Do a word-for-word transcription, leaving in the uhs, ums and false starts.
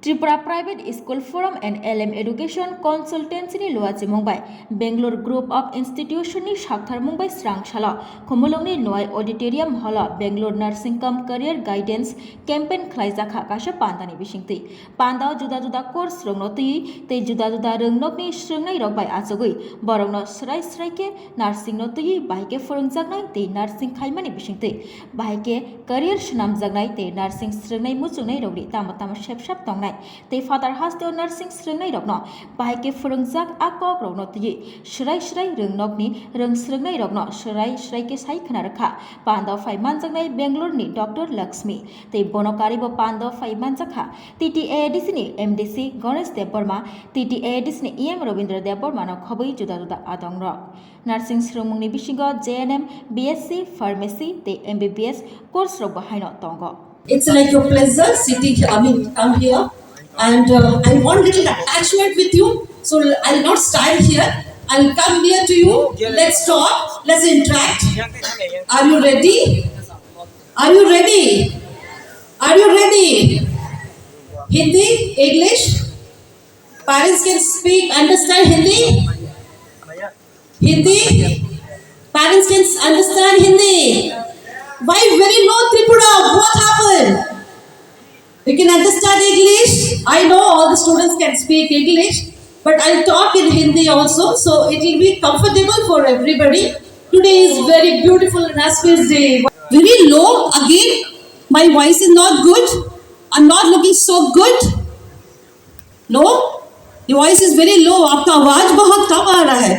Tripura Private School Forum and L M Education Consultancy ni luachimung bai Bangalore Group of Institution ni saktharmung bai srang salo Khumulwng ni Noai Auditorium Hall o Bangalore Nursing cum Career Guidance Campaign khlaijakha kaisa panda ni bisingtwi. Panda o juda juda course rokno twiwi tei juda juda rwngnokni srwngnai rok bai achugwi borokno srai srai khe nursing no twiwi bahai khe phwrwngjaknai tei nursing khaimani bisingtwi bahai khe career swnamjaknai tei nursing srwngnai muchungnai rokni tamo tamo sep sap tongnai tei phatar hasteo nursing srwngnai rokno bahai khe phwrwngjak a kok rokno twiwi srai srai rwngnokni rwng srwngnai rokno srai srai khe sai khna rwkha. Panda o phai manjaknai Bangalore ni Doctor Lakshmi tei bono karibo panda o phai manjakha T T A A D C ni M D C Ganesh Debbarma, T T A A D C ni E M Rabindra Debbarma no khobwi juda juda adong rok. Nursing srwngmungni bisingo J N M, B S C, Pharmacy tei M B B S course rokbo haino tongo. It's like a pleasure sitting here, I mean, come here, and uh, I want little attachment with you, so I'll not stand here. I'll come near to you. Let's talk. Let's interact. Are you ready? Are you ready? Are you ready? Hindi, English. Parents can speak, understand Hindi. Hindi? Parents can s- understand Hindi. Why very low, Tripura? What happened? You can understand English? I know all the students can speak English, but I'll talk in Hindi also, so it will be comfortable for everybody. Today is very beautiful and auspicious day. Very low again. My voice is not good. I'm not looking so good. No, your voice is very low. आपका आवाज बहुत कम आ रहा है.